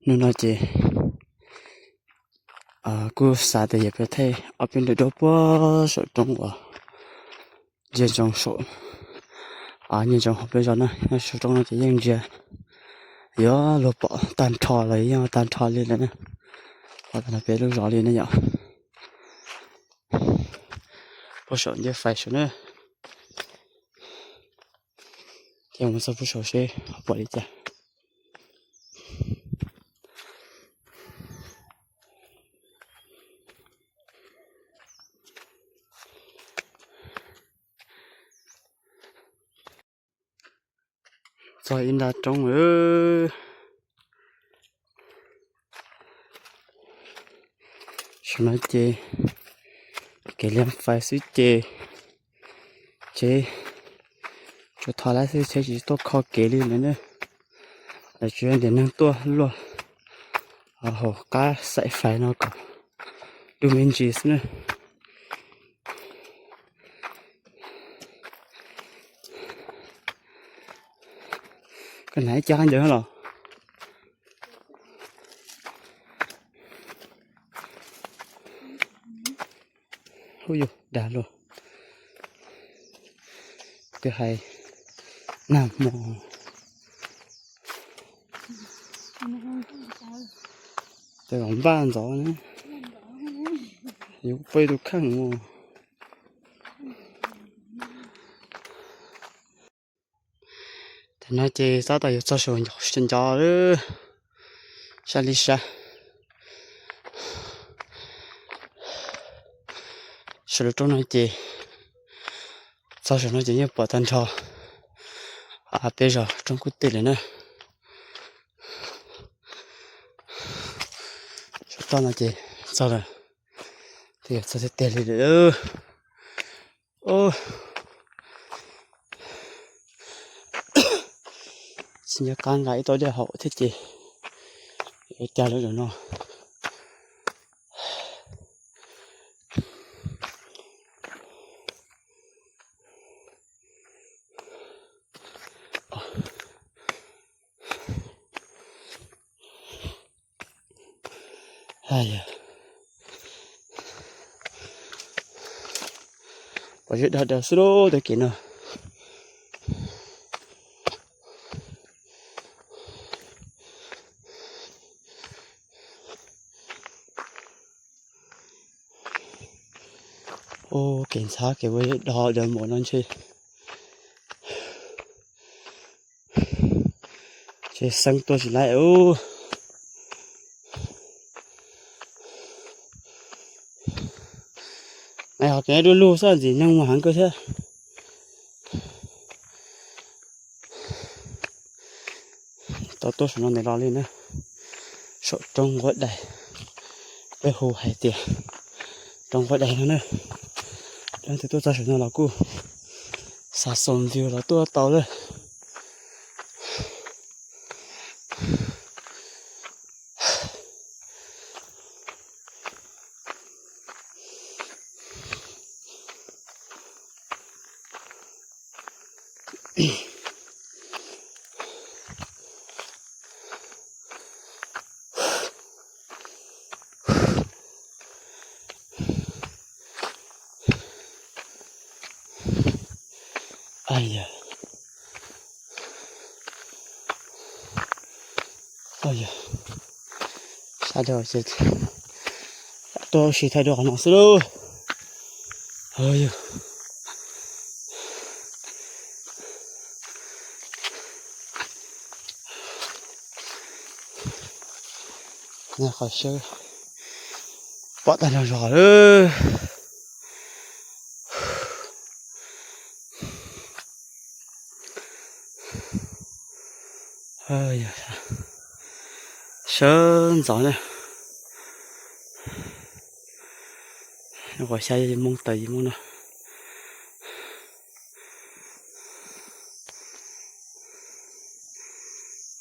Hnub no ces kuj xav tias yuav peb thaij ob peb ntu duab puag saum roob uas ntsia ntsoov saum, ntsia ntsoov hauv peb zos na, nyob saum roob no ces yeej ntsia yuav luag pom tag nrho los yeej tag nrho li lawm na. Pom tag nrho peb lub zos li na yom. Puag saum ncej fais saum na. Ces mus txog puag saum seb ho pom li cas. Txog ib nta roob lawm. Saum no ces kev liab fais xwb ces tsheb tsuas thov lab xwb, tsheb tsis tuaj kho kev li lawm na. Lawv tsuas yog ntiav neeg tuaj luaj hauv qab xaim fais no kom dub me ntsis xwb na. Koj hnav ib co qab ncawv los. Ub yus dag luaj. Twb hais nag hmo ces los npaj ntxov ne, yuav pab tus kheej mus. Tam no ces tab tom yuav txog saum ncov lawm, sab li sab. Saum lub roob no ces txog saum no ces yeej pom tag nrho peb zos roob kub tej lawm na. Saum toj no ces txog lawm, twb yuav txog tiag tiag li lawm. Tsis nco qab nqa ib tau dej haus thiab ces ua cas lawm zaum no. Pom zeb dag dag xwb lauj, tej kev no. Ub, kev ntxhab kev ua zeb dag dag mus no ntshe tsheb xeeb tuaj tsis laib ub. Nais hov kev dub lug xwb ntxim neeg mus heev kawg thiab. Tau tuaj saum no ntev los li na, saum roob nquab dais, peb hu hais tias roob nquab dais no na. Leej twg tuaj txog saum no los kuj xav xoom view los tuaj tau lawm. Sab dua ces tuaj ua si thaij dua qhov no xwb lauj. Qhov sab pom tag nrho zos lawm. Sawv ntxov na, uas xya yim moo tawm yim moo no.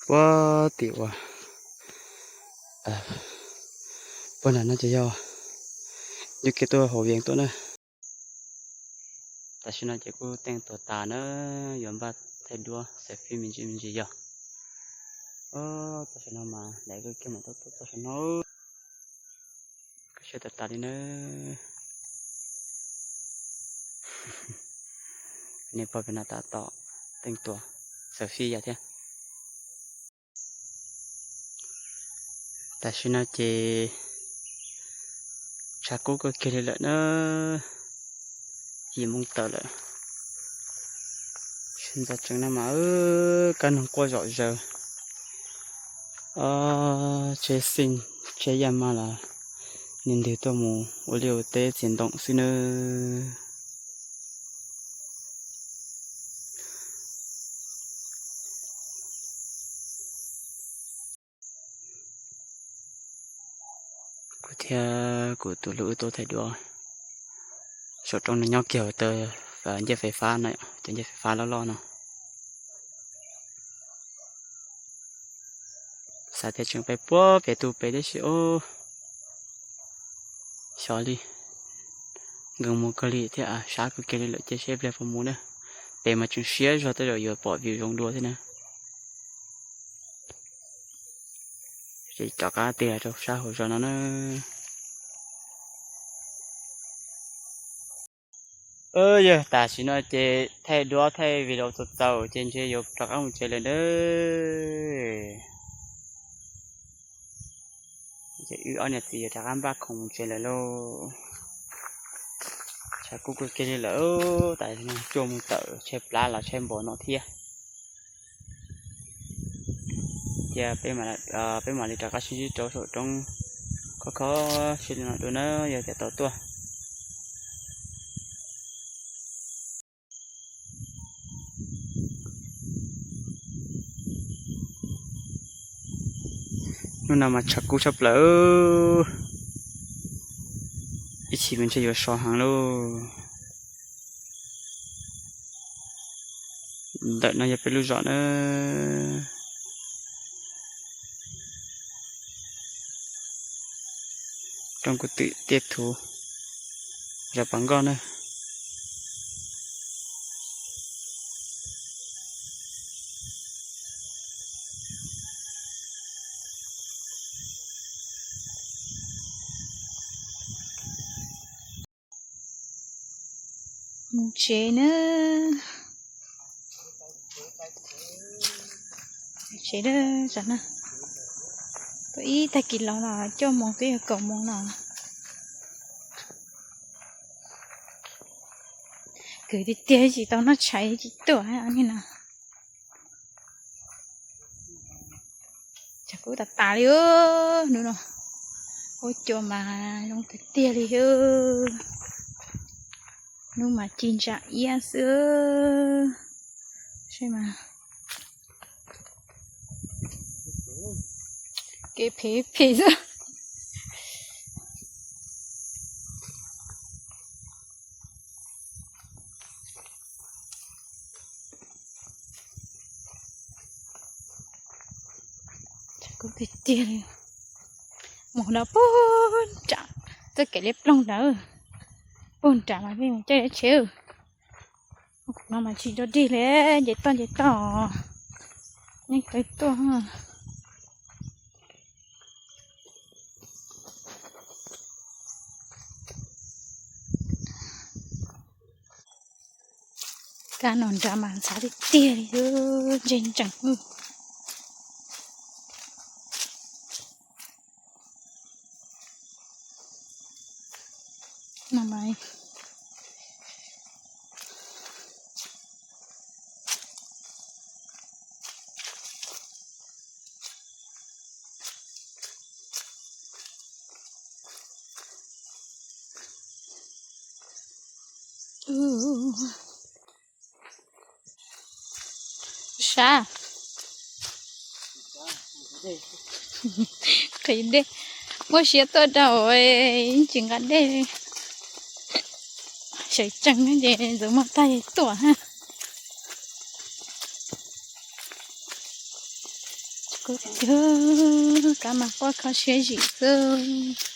Puag tim uas puag nram no ces yog ncauj kev tuaj hauv Vias tuaj na. Tam sim no ces kuj teej tuag tas na, yuav npaj thaij duab selfie me ntsis me ntsis yog. Tam sim no mas daim koj kiag mas tau tuaj txog saum no. Koj siab tas tas li na. Nej pog pem no tab tom teej tua, xaws fij yam thiab. Tam sim no ces tshav kub kawg kiag li lawm na, yim moo tawm lawm. Sawv ntxov tsees no mas kab noog quaj zom zaws. Tsheb xeej tsheb yaj mas los nws ntws tuaj mus ua liaj ua teb txias ntoos xwb nawb. Kuv thiab kuv tus hlub wb tuaj thaij duab saum roob no nyob kiag hauv taw ncej fais fab no, cov ncej fais fab loj loj no. Xav tias tseem pais puag pem tus pem tib si, xyov li, nkees mus kawg li thiab, sab kawg kiag li lawm, cia seb pliag puas mus na. Pem mas tseem siab zog, tej zaum yuav pom view zoo dua thiab na. Ces rov qab tig rau sab hauv zos no na. Yog tam sim no ces thaij duab thaij video txaus txaus ces ntshe yuav rov qab mus tsev lawm nawb. Ces wb ob niam txiv yuav rov qab npaj khoom mus tsev lawm lauj. Tshav kub kawg kiag li lawm, tam sim no cua mus tawm tshaib plab los tshaib npaum no thiab. Cia peb mam li rov qab sib ntsib rau saum roob khov kho siab li no dua na, yog tias tau tuaj. Hnub no mas tshav kub tshaj plaws, ib chim mas ntshe yuav so heev lauj. Ntawm no yog peb lub zos na. Roob Kuj Twm Tiaj Thuv, zos Pas Nkoj na. Mus tsev na, tsev na, tsam no tuaj ib tag kis los no cuaj moos twb yog kaum moos no. Kwv tiag tiag tsis tau noj tshais tsis tuaj li no. Tshav kub tas tas li hnub no. Ua cua mas zoo tiag tiag li. Hnub mas ci ntsa iab xwb. Saib mas, kev phem phem xwb. Tshav kub tiag tiag li. Mus no puag nram txoj kev liab ploog ntawd, puag nram mas peb mus caij tsheb. No mas tsis dog dig li, nce toj nce toj, yeej tawg tuaj. Kab no nrad mas ntxhov tiag tiag li, ntse ntsees. No mas sab, qhia dej, muaj siab tuaj rau tsis nqa dej. Sawv tsees ces ntxuav muag tag tuaj. Kab mas quaj kho siab zim xwb.